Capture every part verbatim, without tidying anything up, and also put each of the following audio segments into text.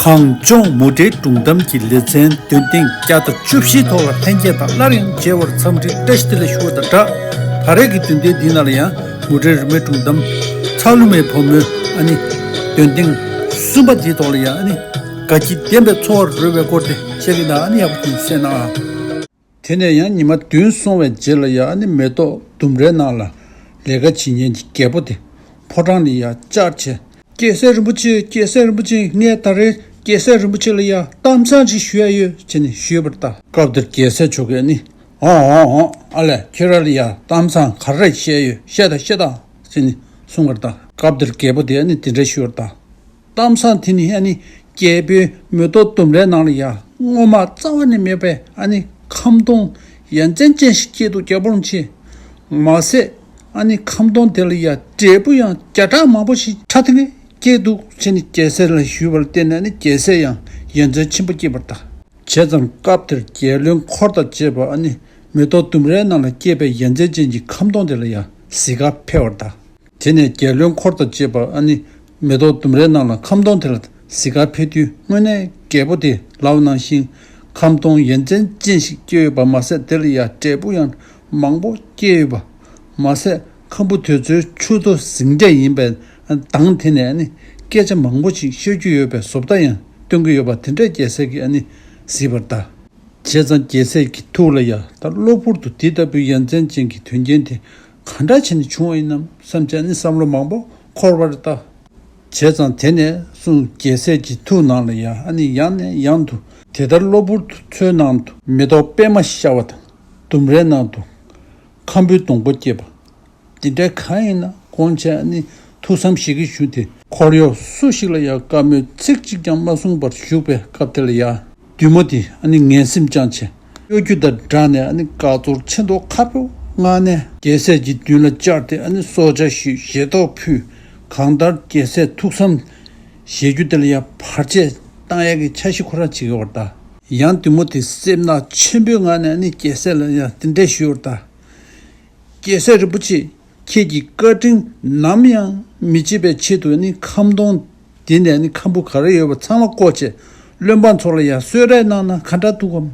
གངས་ལྗོངས་མུ་འབྲེལ་སྒྲུང་གཏམ་གྱི་ལེ་ཚན་འདོན་ཐེངས་བརྒྱ་དང་བཅུ་བཞིའི་ཐོག་ལ་ལྷན་རྒྱས་དང་སླར་ཡང་མཇལ་བར་འཚམས་འདྲི་བཀྲ་ཤིས་བདེ་ལེགས་ཞུ་བ་དང་སྦྲགས། ད་རེས་ཀྱི་འདོན་ཐེངས་འདིའི་ནང་ལ་ཡང་མུ་འབྲེལ་རིས་མེད་སྒྲུང་གཏམ་ཚ་ལུ་མའི་བུ་མོའི་ཨ་ནི་འདོན་ཐེངས་གསུམ་པ་འདིའི་ཐོག་ལ་ཡང་ཨ་ནི་དགའ་སྐྱིད་ལྡན་པའི་འཚོ་བར་རོལ་བའི་སྐོར་དེ་བཤད་ཀྱི་ན་ཨ་ནི་ཡག་པོ་ཅིག་གསན་གནང་ཨ། དེ་ནས་ཡང་ཉི་མ་བདུན་སོང་བའི་རྗེས་ལ་ཡང་ཨ་ནི་མེ་ཏོག་ལྡུམ་རའི་ནང་ལ་ལས་ཀ་བྱེད་མཁན་གྱི་རྒྱལ་པོ་དེ་ཕོ་བྲང་ལ་ཡང་བཅར་བྱས། རྒྱལ་སྲས་རིན་པོ་ཆེ། རྒྱལ་སྲས་རིན་པོ་ཆེ། ངས་ད་རེས་རྒྱལ་སྲས་རིན་པོ་ཆེ་ལ་ཡང་གཏམ་བཟང་ཅིག་ཞུ་ཡ་ཡོད་ཅེས་ནས་ཞུས་པར་གདའ། སྐབས་དེར་རྒྱལ་སྲས་མཆོག་གིས་ནི། འོང་འོང་འོང་། ཨ་ལས། ཁྱོད་རང་ལ་ཡང་གཏམ་བཟང་ག་རེ་བཤད་ཡོད། བཤད་དང་བཤད་དང་ཅེས་ནས་གསུངས་པར་གདའ། སྐབས་དེར་རྒྱལ་པོ་དེས་ནི་དེ་འདྲ་ཞུས་པར་གདའ། གཏམ་བཟང་དེ་ནི་ཨ་ནི་རྒྱལ་པོའི་མེ་ཏོག་ལྡུམ་རའི་ནང་ལ་ཡང་སྔོན་མ་རྩ་བ་ནས་མེད་པའི་ཨ་ནི་ཁམ་སྡོང་ཡ་མཚན་ཅན་ཞིག་སྐྱེས་འདུག་རྒྱལ་པོ་རིན་པོ་ཆེ། མ་ཟད་ཨ་ནི་ཁམ་སྡོང་དེ་ལ་ཡང་འབྲས་བུ་ཡང་བརྒྱ་ཕྲག་མང་པོ་ཞིག་ཁྲ་ཐིང་ངེ་སྐྱེས་འདུག་ཅེས་ནི་རྒྱལ་སྲས་ལ་ཞུས་པར་བརྟེན་ནས་ཨ་ནི་རྒྱལ་སྲས་ཡང་ཡ་མཚན་ཆེན་པོ་སྐྱེས་པར་གདའ། བྱས་ཙང་སྐབས་དེར་རྒྱལ་བློན་འཁོར་དང་བཅས་པ་ཨ་ནི་མེ་ཏོག་ལྡུམ་རའི་ནང་ལ་སྐྱེས་པའི་ཡ་མཚན་ཅན་གྱི་ཁམ་སྡོང་དེ་ལ་ཡང་གཟིགས་གར་ཕེབས་པར་གདའ། དེ་ནས་རྒྱལ་བློན་འཁོར་དང་བཅས་པ་ཨ་ནི་མེ་ཏོག་ལྡུམ་རའི་ནང་ལ་ཁམ་སྡོང་དེ་ལ་གཟིགས་གར་ཕེབས་དུས་དངོས་གནས་རྒྱལ་པོ་དེས་ལབ་པ་ནང་བཞིན་ཁམ་སྡོང་ཡ་མཚན་ཅན་ཞིག་སྐྱེས་ཡོད་པ་མ་ཟད་དེ་ལ་ཡང་འབྲས་བུ་ཡང་མང་པོ་སྐྱེས་ཡོད་པ་མ་ཟད་ཁམ་བུ་དེ་ཚོའི་ཆུ་ཚོད་ཟིང་འཁྲུག་ཡིན་པའི་གདངས་དེ་ནས་ཨ་ནི་སྐད་ཆ་མང་པོ་ཞིག་ཤོད་རྒྱུ་ཡོད་པའི་བཟོ་ལྟ་ཡང་སྟོན་གྱི་ཡོད་པ་དེ་འདྲའི་རྒྱལ་སྲས་ཀྱིས་ཨ་ནི་གཟིགས་པར་གདའ། བྱས་ཙང་རྒྱལ་སྲས་ཀྱི་ཐུགས་ལ་ཡང་ད་གློ་བུར་དུ་དེ་ལྟ་བུའི་ཡ་མཚན་ཅན་གྱི་དོན་རྐྱེན་དེ་གང་འདྲ་བྱས་ནས་བྱུང་བ་ཡིན་ནམ་བསམ་བྱས་ནས་བསམ་བློ་མང་པོ་འཁོར་བར་གདའ། བྱས་ཙང་དེ་ནས་བཟུང་རྒྱལ་སྲས་ཀྱི་ཐུགས་ནང་ལ་ཡང་ཨ་ནི་ཡང་ནས་ཡང་དུ་དེ་ལྟར་གློ་བུར་དུ་མཚོའི་ནང་དུ་མེ་ཏོག་པད་མ་ཤར་བ་དང་ལྡུམ་རའི་ནང་དུ་ཁམ་བུའི་སྡོང་པོ་སྐྱེས་པ། འདི་འདྲའི་གང་ཡིན་ན་དགོངས་བྱས་ནི་ཐུགས་བསམ་བཞེས་ཀྱི་ཞུ་སྟེ་འཁོར་གཡོག་སུ་ཞིག་ལ་ཡང་བཀའ་མོལ་ཚིག་གཅིག་ཀྱང་མ་གསུངས་པར་བཞུགས་པའི་སྐབས་དེ་ལ་ཡང་བདུད་མོ་དེ་ཨ་ནི་ངན་སེམས་བཅངས་བྱས་གཡོ་སྒྱུ་དང་སྦྲགས་ནས་ཨ་ནི་དགའ་ཚོར་ཆེ་མདོག་ཁ་པོ་ངང་ནས་རྒྱལ་སྲས་ཀྱི་མདུན་ལ་བཅར་ཏེ་ཨ་ནི་སྲོག་ཆགས་ཞུས་ཞལ་ཏོག་ཕུལ། གང་ལྟར་རྒྱལ་སྲས་ཐུགས་བསམ་བཞེས་རྒྱུ་དེ་ལ་ཡང་བར་ཆད་བཏང་ཡག་གི་འཆར་གཞི་ཁོ་རང་བྱེད་ཀྱི་ཡོད་པར་གདའ། ཡང་བདུད་མོ་དེ་སེམས་ནག་ཆེན་པོའི་ངང་ནས་ཨ་ནི་རྒྱལ་སྲས་ལ་ཡང་དེ་འདྲས་ཞུས་པར་གདའ། རྒྱལ་སྲས་རིན་པོ་ཆེ། ཁྱེད་ཀྱི་བཀའ་དྲིན་ནམ་ཡང་མི་བརྗེད་པའི་ཆེད་དུ་ནི་ཁམ་སྡོང་འདི་ནས་ནི་ཁམ་བུ་ག་རེ་ཡོད་པ་ཚང་མ་བཀོག་བྱས་བློན་འབངས་ཚོ་ལ་ཡང་གསོལ་རས་གནང་ན་ག་འདྲ་འདུག་གམ་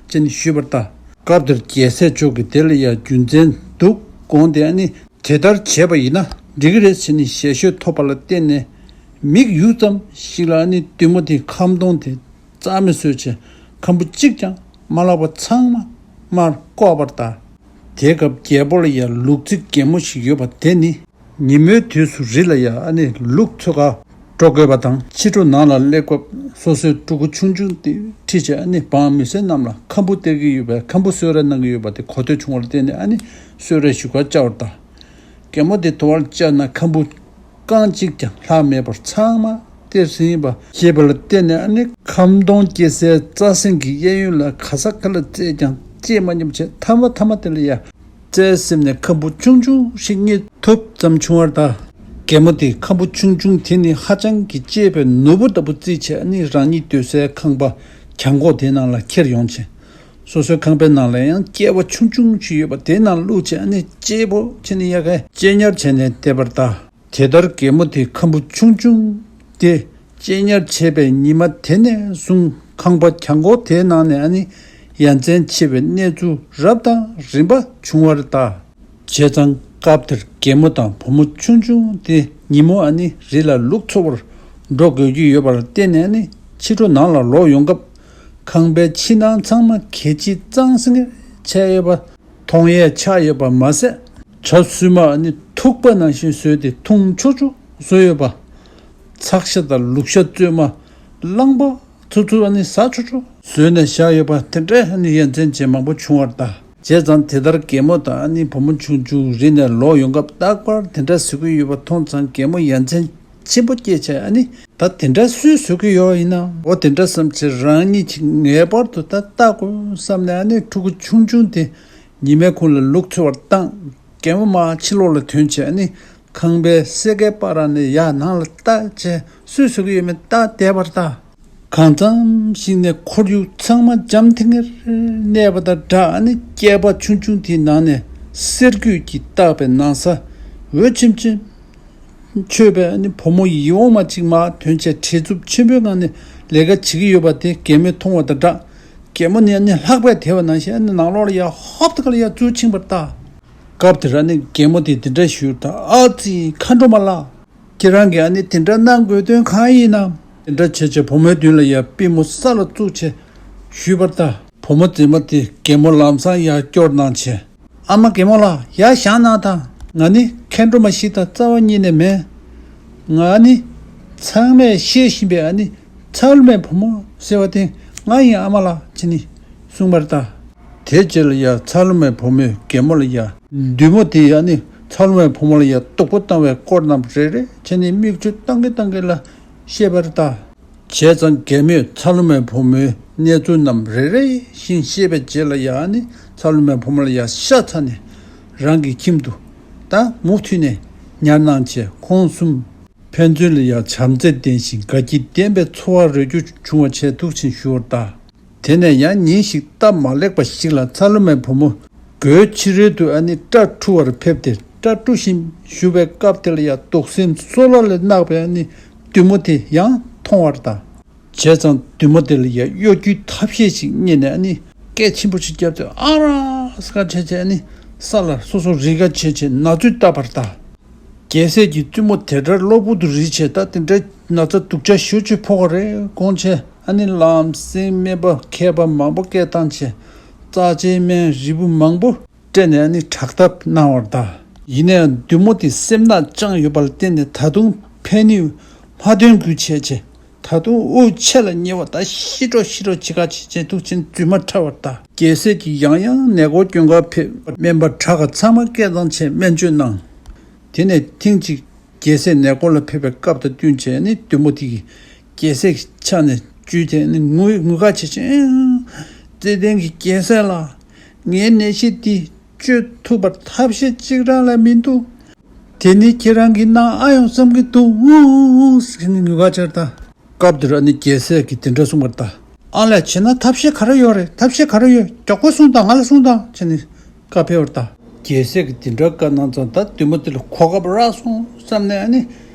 ཅེས་ནི་ཞུས་པར་གདའ། སྐབས་དེར་རྒྱལ་སྲས་མཆོག་གིས་དེ་ལ་ཡང་རྒྱུ་མཚན་འདུག་དགོངས་ཏེ་ནི་དེ་ལྟར་བྱས་པ་ཡིན་ན་འགྲིག་གི་རེད་ཟེར་ནི་ཞལ་བཤད་ཐོབ་པ་ལ་བརྟེན་ནས་མིག་ཡུད་ཙམ་ཞིག་ལ་ནི་བདུད་མོ་དེ་ཁམ་སྡོང་དེ་རྩ་མེད་བཟོས་བྱས་ཁམ་བུ་གཅིག་ཀྱང་མ་བརླག་པ་ཚང་མ་མར་བཀོག་པར་གདའ། དེའི་སྐབས་རྒྱལ་པོ་ལ་ཡང་ལུག་རྫི་རྒན་མོ་ཞིག་ཡོད་པ་དེ་ནི་ཉིན་མོའི་དུས་སུ་རི་ལ་ཡང་ཨ་ནི་ལུག་འཚོ་གར་འགྲོ་དགོས་པ་དང་ཕྱི་དྲོ་ནང་ལ་སླེབས་སྐབས་སོ་སོའི་ཕྲུ་གུ་ཆུང་ཆུང་དེ་ཁྲིད་བྱས་ཨ་ནི་འབངས་མི་སེར་རྣམས་ལ་ཁམ་བུ་སྟེར་གྱི་ཡོད་པས་ཁམ་བུ་གསོལ་རས་གནང་གི་ཡོད་པ་དེ་གོ་ཐོས་བྱུང་བ་ལ་བརྟེན་ནས་ཨ་ནི་གསོལ་རས་ཞུ་གར་བཅར་བར་གདའ། རྒན་མོ་དེ་དུ་བར་བཅར་ན་ཁམ་བུ་རྐང་གཅིག་ཀྱང་ལྷག་མེད་པར་ཚང་མ་སྟེར་ཟིན་པ་ཤེས་པ་ལ་བརྟེན་ནས་ཨ་ནི་ཁམ་སྡོང་སྐྱེ་སའི་རྩྭ་གཟན་གྱི་གཡས་གཡོན་ལ་ག་ས་ག་ལ་བཙལ་ཀྱང་བཅད་མ་ཉམས་བྱས་ཐ་མ་ཐ་མ་དེ་ལ་ཡ་བཙལ་ཟིན་ནས་ཁམ་བུ་ཆུང་ཆུང་ཞིག་རྙེད་ཐུབ་ཙམ་བྱུང་བར་གདའ། རྒན་མོ་དེས་ཁམ་བུ་ཆུང་ཆུང་དེ་ནི་ཧ་ཅང་གི་གཅེས་པའི་ནོར་བུ་ལྟ་བུ་བརྩིས་བྱས་ཨ་ནི་རང་ཉིད་སྡོད་སའི་ཁང་པ་གྱང་གོག་དེའི་ནང་ལ་ཁྱེར་ཡོང་བྱས། སོ་སོའི་ཁང་པའི་ནང་ལ་ཡང་སྐྱེས་པ་ཆུང་ཆུང་ཞིག་ཡོད་པ་དེའི་ནང་བླུགས་བྱས་ཨ་ནི་གཅེས་པོ་བྱས་ནས་ཡ་གའི་གཅེས་ཉར་བྱས་ནས་བསྡད་པར་གདའ། དེ་ལྟར་རྒན་མོ་དེ་ཁམ་བུ་ཆུང་ཆུང་དེ་གཅེས་ཉར་བྱས་པའི་ཉི་མ་དེ་ནས་བཟུང་ཁང་པ་གྱང་གོག་དེའི་ནང་ནས་ཨ་ནི་ཡ་མཚན་ཆེ་བའི་གནས་ཚུལ་རབ་དང་རིམ་པ་བྱུང་བར་གདའ། བྱས་ཙང་སྐབས་དེར་རྒན་མོ་དང་བུ་མོ་ཆུང་ཆུང་དེ་ཉིན་མོ་ཨ་ནི་རི་ལ་ལུག་འཚོ་བར་འགྲོ་དགོས་ཀྱི་ཡོད་པར་བརྟེན་ནས་ཨ་ནི་ཕྱི་དྲོ་ནང་ལ་ལོག་ཡོང་སྐབས་ཁང་པའི་ཕྱི་ནང་ཚང་མ་གད་ཕྱིས་གཙང་སིང་ངེར་བྱས་ཡོད་པ། མཐོང་ཡས་ཆགས་ཡོད་པ་མ་ཟད། བྱ་སུན་མ་ནི་ཐུག་པ་ནང་བཞིན་བཟོས་ཏེ་འཐུང་ཆོག་ཆོག་བཟོས་ཡོད་པ། ཚགས་ཤ་དང་ལུག་ཤ་བཙོས་མ་རླངས་པ་ཚུབ་ཚུབ་ནི་ཟ་ཆོག་ཆོག་བཟོས་ནས་བཞག་ཡོད་པ་དེ་འདྲའི་ནི་ཡ་མཚན་ཅན་མང་པོ་བྱུང་བར་གདའ། བྱས་ཙང་དེ་ལྟར་རྒན་མོ་དང་ནི་བུ་མོ་ཆུང་ཆུང་རི་ནས་ལོག་ཡོང་སྐབས་རྟག་པར་དེ་འདྲ་བཟོ་གི་ཡོད་པ་མཐོང་ཙང་རྒན་མོ་ཡ་མཚན་ཆེན་པོ་སྐྱེས་བྱས་ཨ་ནི་ད་དེ་འདྲ་སུས་བཟོ་གི་ཡོད་ཡིན་ན་འོ་དེ་འདྲ་བསམ་ཚེ་རང་ཉིད་ཀྱིས་ངེས་པར་དུ་ད་ལྟ་དགོས་བསམ་ནས་ཨ་ནི་ཕྲུ་གུ་ཆུང་ཆུང་དེ་ཉི་མའི་ཁོང་ལ་ལུག་འཚོ་བར་བཏང་། རྒན་མོ་མ་ཕྱི་ལོགས་ལ་ཐོན་བྱས་ཨ་ནི་ཁང་པའི་སེར་ཀའི་པར་ནས་ཡར་ནང་ལ་བལྟ་བྱས་སུས་བཟོ་གི་ཡོད་མེད་བལྟ་བསྡད་པར་གདའ། གང་འཚམ་ཞིག་ནས་ཁོར་ཡུག་ཚང་མ་འཇམ་ཐིང་ངེར་གནས་པ་དང་སྦྲགས་ཨ་ནི་སྐྱེས་པ་ཆུང་ཆུང་དེའི་ནང་ནས་གསེར་སྐུད་ཀྱིས་བཏགས་པའི་ནང་ས་འོད་ཆེམ་ཆེམ། མཆོད་པའི་ཨ་ནི་བུ་མོ་ཡིད་འོང་མ་གཅིག་མར་ཐོན་བྱས་བྲེལ་འཚུབ་ཆེན་པོའི་ངང་ནས་ལས་ཀ་བྱེད་ཀྱི་ཡོད་པ་དེ་རྒན་མོས་མཐོང་བ་དང་སྦྲགས། རྒན་མོ་ནི་ཨ་ནི་ལྷགས་པས་དེད་པ་ནང་བཞིན་ཨ་ནི་ནང་ལོགས་ལ་ཡར་ཧོབ་ཏེ་ཁ་ལ་ཡར་འཛུལ་ཕྱིན་པ་རེད་ད། སྐབས་དེར་ཨ་ནི་རྒན་མོ་དེས་འདི་འདྲ་ཞུས་པ་རེད་ད། ཨ་ཙི། མཁའ་འགྲོ་མ་ལགས། ཁྱེད་རང་གིས་ཨ་ནི་དེ་འདྲ་གནང་དགོས་དོན་གང་ཡིན་ནམ། དེ་འདྲ་བྱས་བྱས་བུ་མོའི་མདུན་ལ་ཡར་པུས་མོ་ས་ལ་བཙུགས་བྱས་ཞུས་པ་རེད་ད། བུ་མོ་མཛེས་མ་དེས་རྒན་མོ་ལམ་སང་ཡར་སྐྱོར་གནང་བྱས། ཨ་མ་རྒན་མོ་ལགས། ཡར་བཞེངས་གནང་དང་། ང་ནི་མཁན་སྒྲོལ་མ་ཞིག་དང་རྩ་བ་ཉིད་ནས་མེད། ང་ནི་ཚང་མས་ཤེས་བཞིན་པའི་ཨ་ནི་ཚ་ལུ་མའི་བུ་མོ་ཟེར་བ་དེ་ང་ཡིན། ཨ་མ་ལགས་ཅེས་ནི་གསུངས་པ་རེད་ད། དེ་རྗེས་ལ་ཡ་ཚ་ལུ་མའི་བུ་མོས་རྒན་མོ་ལ་ཡ། བདུད་མོ་དེ་ཡ་ནི་ཚ་ལུ་མའི་བུ་མོ་ལ་ཡ་སྡུག་པོ་བཏང་བའི་སྐོར་རྣམས་རེ་རེ་བྱས་ནས་མིག་ཆུ་བཏང་གིན་བཏང་གིན་ལ་བཤད་པ་རེད་ད། བྱས་ཙང་རྒན་མོས་ཚ་ལུ་མའི་བུ་མོའི་གནས་ཚུལ་རྣམས་རེ་རེ་བཞིན་བཤད་པའི་རྗེས་ལ་ཡ་ནི་ཚ་ལུ་མའི་བུ་མོ་ལ་ཡ་ཤ་ཚ་ནས་རང་གི་ཁྱིམ་དུ་ད་མུ་མཐུད་ནས་ཉར་གནང་བྱས་ཁོང་གསུམ་ཕན་ཚུན་ལ་ཡ་བྱམས་བརྩེ་ལྡན་ཞིང་དགའ་སྐྱིད་ལྡན་པའི་འཚོ་བ་རོལ་རྒྱུ་བྱུང་བ་བྱས་འདུག་ཅེས་ཞུ་བར་གདའ། དེ་ནས་ཡང་ཉིན་ཞིག་སྟབས་མ་ལེགས་པ་ཞིག་ལ་ཚ་ལུ་མའི་བུ་མོ་སྒོའི་ཕྱི་རོལ་དུ་ཨ་ནི་སྐྲ་འཁྲུ་བར་ཕེབས་ཏེ་སྐྲ་འཁྲུ་བཞིན་བཞུགས་པའི་སྐབས་དེ་ལ་ཡང་གདུག་སེམས་སོལ་བ་ལས་གནག་པའི་ཨ་ནི་བདུད་མོ་དེ་ཡང་མཐོང་བར་གདའ། བྱས་ཙང་བདུད་མོ་དེ་ལ་ཡང་གཡོ་སྒྱུའི་ཐབས་ཤེས་ཤིག་རྙེད་ནས་ཨ་ནི་སྐད་ཆེན་པོ་ཞིག་བརྒྱབ་སྟེ་ཨ་ར་ས་ཀ་བྱས་བྱས་ཨ་ནི་ས་ལ་སོ་སོ་རི་ཀ་བྱས་བྱས་ན་ཚོད་བཏབ་པར་གདའ། རྒྱལ་སྲས་ཀྱིས་བཙུན་མོ་དེ་འདྲར་གློ་བུར་དུ་རིལ་བྱས་ད་དེ་འདྲའི་ན་ཚ་སྡུག་ཅག་ཞེ་པོ་ཅིག་ཕོག་གི་རེད་དགོངས་བྱས་ཨ་ནི་ལམ་སེང་སྨན་པ་མཁས་པ་མང་པོ་སྐད་བཏང་བྱས་རྩ་ཆེའི་སྨན་རིལ་བུ་མང་པོ་སྤྲད་ནས་ཨ་ནི་དྲག་ཐབས་གནང་བར་གདའ། ཡིན་ནའང་བདུད་མོ་དེ་སེམས་ནག་བཅངས་ཡོད་པ་ལ་བརྟེན་ནས་ད་དུང་ཕན་ནུས་མ་ཐོན་ཁུལ་བྱས་བྱས། ད་དུང་དབུགས་ཆད་ལ་ཉེ་བ་ད་ཤི་འགྲོ་ཤི་འགྲོ་བྱེད་ཁ་བྱེད་ཅན་འདུག་ཅིང་རྫུན་མ་ཕྲ་བར་གདའ། རྒྱལ་སྲས་ཀྱིས་ཡང་ཡང་ནད་སྐོར་སྐྱོན་གར་ཕེབས་སྨན་པ་གྲྭ་ཁ་ཚང་མ་སྐད་བཏང་བྱས་སྨན་བཅོས་གནང་། དེ་ནས་ཐེངས་གཅིག་རྒྱལ་སྲས་ནད་སྐོར་ལ་ཕེབས་པའི་སྐབས་དང་བསྟུན་བྱས་ནི་བདུད་མོ་དེ་གིས་རྒྱལ་སྲས་ཀྱི་ཕྱག་ནས་བཅུས་ཏེ་ནི་ངུ་ངུ་ཁ་བྱེད་ཅིང་། བརྩེ་ལྡན་གྱི་རྒྱལ་སྲས་ལགས། ངའི་ནད་གཞི་འདི་བཅོས་ཐུབ་པར་ཐབས་ཤེས་གཅིག་རང་ལས་མི་འདུག་དེ་ནི་ཁྱེད་རང་གིས་གནང་ཨ་ཡོང་བསམ་གྱི་འདུག་ཨུ་ཨུ་ཨུ་ཟེར་ནས་ངུ་ག་བྱར་ད། སྐབས་དེར་ཨ་ནི་རྒྱལ་སྲས་ཀྱིས་དེ་འདྲ་གསུངས་པར་ད། ཨ་ལས་བྱས་ན་ཐབས་ཤེས་ག་རེ་ཡོད་རེད། ཐབས་ཤེས་ག་རེ་ཡོད། མགྱོགས་པོ་གསུངས་དང་། ང་ལ་གསུངས་དང་བྱས་ནས་བཀའ་ཕེབས་པར་ད། རྒྱལ་སྲས་ཀྱིས་དེ་འདྲ་བཀའ་གནང་ཙང་ད་བདུད་མོ་དེ་ལ་གོ་སྐབས་རག་སོང་བསམ་ནས་ཨ་ནི་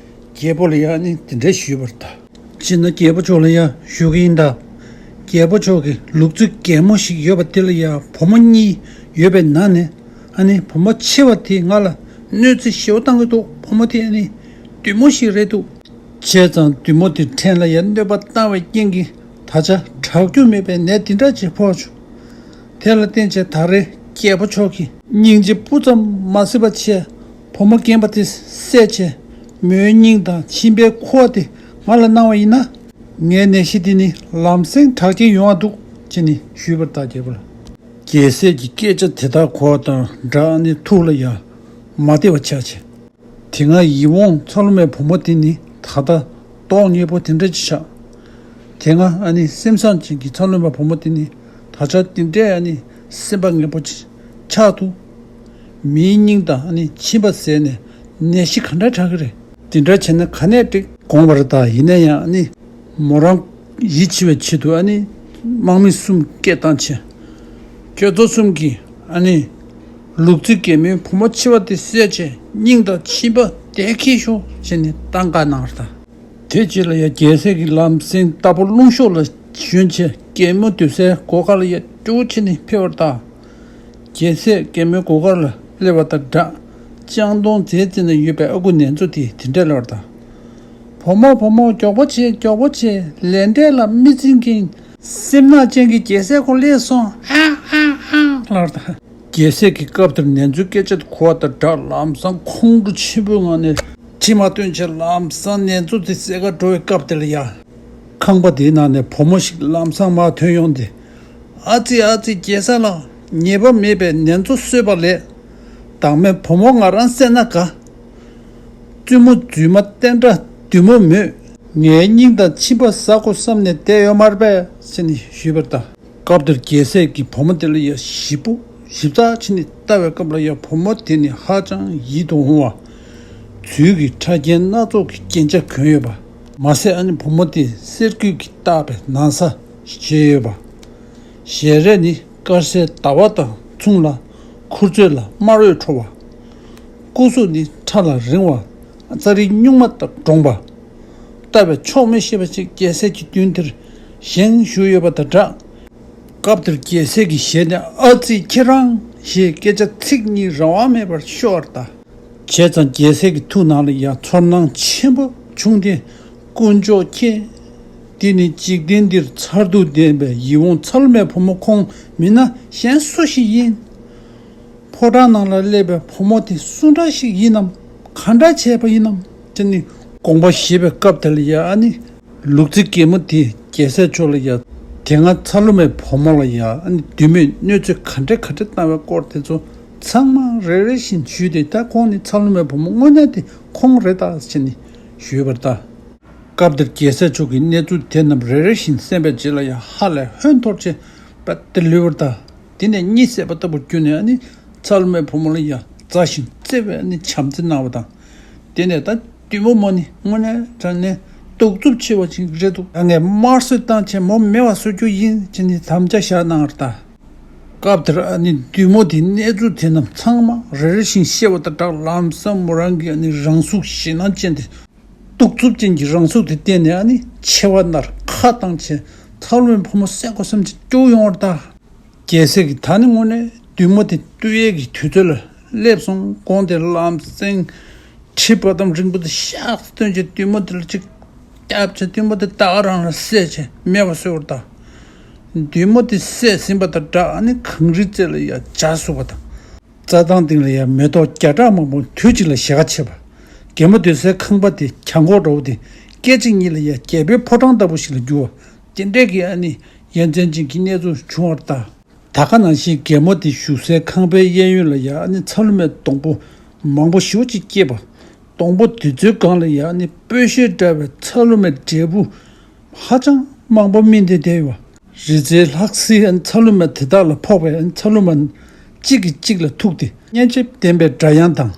རྒྱལ་པོ་ལ་ཡང་ཨ་ནི་དེ་འདྲ་ཞུས་པར་ད། སྤྱིར་ན་རྒྱལ་པོ་མཆོག་ལ་ཡང་ཞུ་གི་ཡིན་ད། རྒྱལ་པོ་མཆོག་གི་ལུག་རྫི་རྒན་མོ་ཞིག་ཡོད་པ་དེ་ལ་ཡང་བུ་མོ་གཉིས་ཡོད་པའི་ནང་ནས་ཨ་ནི་བུ་མོ་ཆེ་བ་དེས་ང་ལ་གནོད་འཚེ་ཞེ་པོ་བཏང་གི་འདུག་བུ་མོ་དེ་ཨ་ནི་བདུད་མོ་ཞིག་རེད་འདུག་བྱས་ཙང་བདུད་མོ་དེ་ཕྲན་ལ་ཡང་གནོད་པ་བཏང་བའི་རྐྱེན་གྱིས་ད་ཆ་དྲག་རྒྱུ་མེད་པའི་ནད་འདི་འདྲ་ཅིག་ཕོག་བྱུང་། དེ་ལ་བརྟེན་བྱས་ད་རེས་རྒྱལ་པོ་མཆོག་གིས་སྙིང་རྗེ་སྤུ་ཙམ་མ་གཟིགས་པ་བྱས་བུ་མོ་རྒན་པ་དེ་བསད་བྱས་མོའི་སྙིང་དང་མཆིན་པའི་ཁུ་བ་དེ་ང་ལ་གནང་བ་ཡིན་ན། ངའི་ནད་གཞི་འདི་ནི་ལམ་སེང་དྲག་ཅིང་ཡོང་བ་འདུག་ཅེས་ནི་ཞུས་པར་ད་རྒྱལ་པོ་ལ། རྒྱལ་སྲས་ཀྱི་སྐད་ཆ་དེ་དག་གོ་བ་དང་སྦྲགས་ནི་ཐུགས་ལ་ཡང་མ་བདེ་བ་ཆགས་བྱས། དེ་སྔ་ཡིད་འོང་ཚ་ལུ་མའི་བུ་མོ་དེ་ནི་ད་ལྟ་མདོག་ཉེས་པོ་དེ་འདྲ་ཅིག་ཆགས། དེ་སྔ་ཨ་ནི་སེམས་བཟང་ཅན་གྱི་ཚ་ལུ་མའི་བུ་མོ་དེ་ནི་ད་ཆ་དེ་འདྲའི་ཨ་ནི་སེམས་པ་ངན་པོ་ཅིག་ཆགས་འདུག་མིའི་སྙིང་དང་ཨ་ནི་མཆིན་པ་བཟས་ནས་ནད་གཞི་ག་འདྲ་དྲག་གི་རེད། དེ་འདྲ་བྱས་ན་ག་ནས་འགྲིག་དགོངས་པར་གདའ། ཡིན་ན་ཡང་ཨ་ནི་མོ་རང་ཡིད་ཆེས་པའི་ཆེད་དུ་ཨ་ནི་དམག་མི་གསུམ་སྐད་བཏང་བྱས། ཁྱོད་ཚོ་གསུམ་གྱིས་ཨ་ནི་ལུག་རྫི་རྒན་མོའི་བུ་མོ་ཆེ་བ་དེ་བསད་བྱས་སྙིང་དང་མཆིན་པ་དེ་ཁྱེར་ཤོག་ཅེས་ནི་གཏམ་བཀའ་གནང་བར་གདའ། དེ་རྗེས་ལ་ཡང་རྒྱལ་སྲས་ཀྱིས་ལམ་སེང་རྟ་ཕོ་ལུང་གཤོང་ལ་ཞོན་བྱས་རྒན་མོ་སྡོད་སའི་སྒོ་ཁ་ལ་ཡང་སྤྲོ་བོ་བྱས་ནས་ཕེབས་པར་གདའ། རྒྱལ་སྲས་རྒན་མོའི་སྒོ་ཁ་ལ་སླེབས་པ་དང་སྦྲགས་ལྕང་སྡོང་མཛེས་བརྩེགས་ནས་ཡོད་པའི་ཨ་ཁུ་ནེ་ཙོ་དེས་དེ་འདྲ་ལབ་པར་གདའ། བུ་མོ་བུ་མོ་མགྱོགས་པོ་བྱེད། མགྱོགས་པོ་བྱེད། ལས་འབྲས་ལ་མི་བརྩི་མཁན་སེམས་ནག་ཅན་གྱི་རྒྱལ་སྲས་ཁོ་སླེབས་སོང་། ཨ་ཨ་ཨ་ལབ་པར་གདའ། རྒྱལ་སྲས་ཀྱིས་སྐབས་དེར་ནེ་ཙོའི་སྐད་ཆ་དེ་གོ་བ་དང་སྦྲགས་ལམ་སང་ཁོང་ཁྲོ་ཆེན་པོའི་ངང་ནས་མཆིལ་མ་བཏོན་བྱས་ལམ་སང་ནེ་ཙོ་དེ་བསད་གར་འགྲོ་བའི་སྐབས་དེ་ལ་ཡ། ཁང་པ་དེའི་ནང་ནས་བུ་མོ་ཞིག་ལམ་སང་མར་ཐོན་ཡོང་སྟེ། ཨ་ཙི་ཨ་ཙི་རྒྱལ་ས་ལགས། ཉེས་པ་མེད་པའི་ནེ་ཙོ་གསོད་པ་ལས། བདག་མེད་བུ་མོ་ང་རང་བསད་ན་དགའ། བཙུན་མོ་རྫུན་མ་བསྟན་དགྲ་བདུད་མོ་མོས། ངའི་སྙིང་དང་མཆིན་པ་ཟ་དགོས་བསམ་ནས་བསྡད་ཡོད་མ་རེད་པས་ཟེར་ནས་ཞུས་པར་གདའ། སྐབས་དེར་རྒྱལ་སྲས་ཀྱིས་བུ་མོ་དེ་ལ་ཡ་ཞིབ་པོ་ཞིབ་ཚགས་བྱས་ནས་ལྟ་བའི་སྐབས་ལ་ཡ་བུ་མོ་དེ་ནི་ཧ་ཅང་ཡིད་དུ་འོང་བ། ཚུལ་གྱི་ཕྲ་རྒྱན་སྣ་ཚོགས་ཀྱི་རྒྱན་ཆ་གོན་ཡོད་པ། མ་ཟད་ཨ་ནི་བུ་མོ་དེ་གསེར་སྐུད་ཀྱིས་བཏགས་པའི་ན་བཟའ་བཞེས་ཡོད་པ། ཞལ་རས་ནི་དཀར་གསལ་ཟླ་བ་དང་མཚུངས་ལ་མཁུར་ཚོས་ལ་དམར་འོད་འཕྲོ་བ། སྐུ་གཟུགས་ནི་ཕྲ་ལ་རིང་བ། ཙཱ་རི་སྨྱུག་མ་དང་བཀྲོངས་པ་ལྟ་བས་ཆོག་མི་ཤེས་པ་ཞིག་རྒྱལ་སྲས་ཀྱི་མདུན་དེར་བཞེངས་བཞུགས་ཡོད་པ་དང་སྦྲགས། སྐབས་དེར་རྒྱལ་སྲས་ཀྱི་ཞལ་ནས་ཨ་ཙི་ཁྱེད་རང་ཞེས་སྐད་ཆ་ཚིག་གཉིས་རང་དབང་མེད་པར་ཤོར་བར་གདའ། བྱས་ཙང་རྒྱལ་སྲས་ཀྱི་ཐུགས་ནང་ལ་ཡང་ཚོར་སྣང་ཆེན་པོ་བྱུང་སྟེ། དཀོན་མཆོག་ཁྱེད། འདི་ནི་འཇིག་རྟེན་འདིར་མཚར་སྡུག་ལྡན་པའི་ཡིད་འོང་ཚ་ལུ་མའི་བུ་མོ་ཁོང་མིན་ན་གཞན་སུ་ཞིག་ཡིན། ཕོ་བྲང་ནང་ལ་སླེབས་པའི་བུ་མོ་དེ་སུ་འདྲ་ཞིག་ཡིན་ནམ། ག་འདྲ་བྱས་པ་ཡིན་ནམ་ཅེས་ནི་དགོངས་པ་བཞེས་པའི་སྐབས་དེ་ལ་ཡ་ཨ་ནི། ལུག་རྫི་རྒན་མོ་དེས་རྒྱལ་སྲས་མཆོག་ལ་ཡ། དེ་སྔ་ཚ་ལུ་མའི་བུ་མོ་ལ་ཡ་ཨ་ནི་བདུད་མོས་གནོད་འཚེ་ག་འདྲ་ག་འདྲ་བཏང་བའི་སྐོར་དེ་ཚོ་ཚང་མ་རེ་རེ་བཞིན་ཞུས་ཏེ། ད་ཁོང་ནི་ཚ་ལུ་མའི་བུ་མོ་དངོས་གནས་དེ་ཁོང་རེད་ད་ཅེས་ནི་ཞུས་པར་གདའ། སྐབས་དེར་རྒྱལ་སྲས་མཆོག་གིས་གནས་ཚུལ་དེ་རྣམས་རེ་རེ་བཞིན་གསན་པའི་རྗེས་ལ་ཡང་ཧ་ལས་ཧོན་འཐོར་བྱས་པ་དེ་ལུས་པར་གདའ། དེ་ནས་གཉིད་སད་པ་ལྟ་བུར་གྱུར་ནས་ཨ་ནི་ཚ་ལུ་མའི་བུ་མོ་ལ་ཡང་མཛའ་ཞིང་བརྩེ་བའི་ཨ་ནི་བྱམས་བརྩེ་གནང་བ་དང་། དེ་ནས་ད་བདུད་མོ་མོ་ནི་དངོས་གནས་དྲང་གནས་གདུག་རྩུབ་ཆེ་བ་ཅིག་རེད་འདུག་ད་ངས་དམར་གསོད་བཏང་བྱས་མོ་མེད་པ་བཟོ་རྒྱུ་ཡིན་ཅེས་ནི་དམ་བཅའ་བཞག་གནང་བར་གདའ། སྐབས་དེར་ཨ་ནི་བདུད་མོ་དེས་གནས་ཚུལ་དེ་རྣམས་ཚང་མ་རེ་རེ་བཞིན་ཤེས་པ་དང་སྦྲགས། ལམ་སང་མོ་རང་གི་ཨ་ནི་རང་གཟུགས་ཞེད་སྣང་ཅན་དེ། གདུག་རྩུབ་ཅན་གྱི་རང་གཟུགས་དེ་བསྟན་ནས་ཨ་ནི་མཆེ་བ་མནར་ཁ་བཏང་བྱས་ཚ་ལུ་མའི་བུ་མོ་བསད་དགོས་བསམ་བྱས་སྐྱོ་ཡོང་བར་གདའ། རྒྱལ་སྲས་ཀྱིས་ད་ནི་དངོས་གནས་བདུད་མོ་དེ་བཏུལ་ཡས་ཀྱི་དུས་ཚོད་ལ་སླེབས་སོང་དགོངས་ཏེ་ལམ་སེང་གྲི་བ་དམ་རིང་པོ་དེ་ཤག་སྟོན་བྱས་བདུད་མོ་དེ་ལ་ཅིག་བརྒྱབ་བྱས་བདུད་མོ་དེ་ད་ག་རང་ལ་བསད་བྱས་མེད་པ་བཟོས་པར་གདའ། བདུད་མོ་དེ་བསད་ཟིན་པ་དང་སྦྲགས་ཨ་ནི་གངས་རིའི་རྩེ་ལ་ཡ་འཇའ་ཟུག་པ་དང་། རྩྭ་ཐང་སྟེང་ལ་ཡང་མེ་ཏོག་བརྒྱ་ཕྲག་མང་པོ་དུས་གཅིག་ལ་ཞལ་ཁ་ཕྱེ་བ། རྒན་མོ་སྡོད་སའི་ཁང་པ་དེ་གྱང་གོག་འདྲ་བོ་དེ་སྐད་ཅིག་ཉིད་ལ་ཡང་རྒྱལ་པོའི་ཕོ་བྲང་ལྟ་བུ་ཞིག་ལ་འགྱུར་བ། དེ་འདྲས་ཀྱི་ཨ་ནི་ཡ་མཚན་ཅན་གྱི་གནས་ཚུལ་བྱུང་བར་གདའ། ད་ག་ནང་བཞིན་རྒན་མོ་དེ་བཞུགས་སའི་ཁང་པའི་གཡས་གཡོན་ལ་ཡང་ཨ་ནི་ཚ་ལུ་མའི་སྡོང་པོ་མང་པོ་ཞེ་པོ་ཅིག་སྐྱེས་པ། སྡོང་པོ་དེ་ཚོའི་སྒང་ལ་ཡང་ཨ་ནི་སྤོས་ཤེལ་འདྲ་བའི་ཚ་ལུ་མའི་འབྲས་བུ་ཧ་ཅང་མང་པོ་སྨིན་ཏེ་བསྡད་ཡོད་པ། རི་རྩེའི་ལྷ་སྲིན་ཚ་ལུ་མ་དེ་དག་ལ་ཕོག་པས་ཚ་ལུ་མ་གཅིག་གིས་གཅིག་ལ་ཐུག་སྟེ་སྙན་འཇེབས་ལྡན་པའི་སྒྲ་དབྱངས་དང་།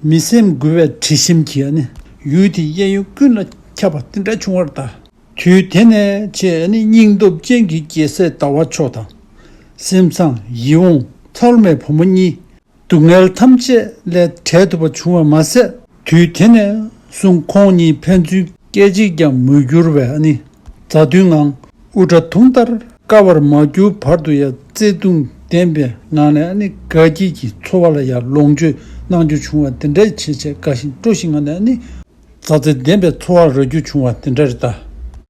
མི་སེམས་འགུལ་བའི་དྲི་ཞིམ་གྱིས་ནི་ཡུལ་དེའི་གཡས་གཡོན་ཀུན་ལ་ཁྱབ་པ་དེ་འདྲ་བྱུང་བར་གདའ། དུས་དེ་ནས་བྱས་ནི་སྙིང་སྟོབས་ཅན་གྱི་རྒྱལ་སྲས་ཟླ་བ་མཆོག་དང་། སེམས་བཟང་ཡིད་འོང་ཚ་ལུ་མའི་བུ་མོ་གཉིས། སྡུག་བསྔལ་ཐམས་ཅད་ལས་བྲལ་ཐུབ་པ་བྱུང་བ་མ་ཟད། དུས་དེ་ནས་བཟུང་ཁོང་གཉིས་ཕན་ཚུན་སྐད་ཅིག་ཀྱང་མི་འགྱུར་བའི་ཨ་ནི་མཛའ་མཐུན་ངང་དབུ་སྐྲ་དུང་ལྟར་དཀར་བར་མ་གྱུར་བར་དུ་ཡང་བརྩེ་གདུང་ལྡན་པའི་ངང་ནས་ཨ་ནི་དགའ་སྐྱིད་ཀྱི་འཚོ་བ་ལ་ཡང་ལོངས་སྤྱོད་གནང་རྒྱུ་བྱུང་བ་དེ་འདྲ་བྱས་བྱས་དགའ་ཞིང་སྤྲོ་ཞིང་ངང་ནས་ཨ་ནི་མཛའ་བརྩེ་ལྡན་པའི་འཚོ་བ་རོལ་རྒྱུ་བྱུང་བ་དེ་འདྲ་རེད་ད།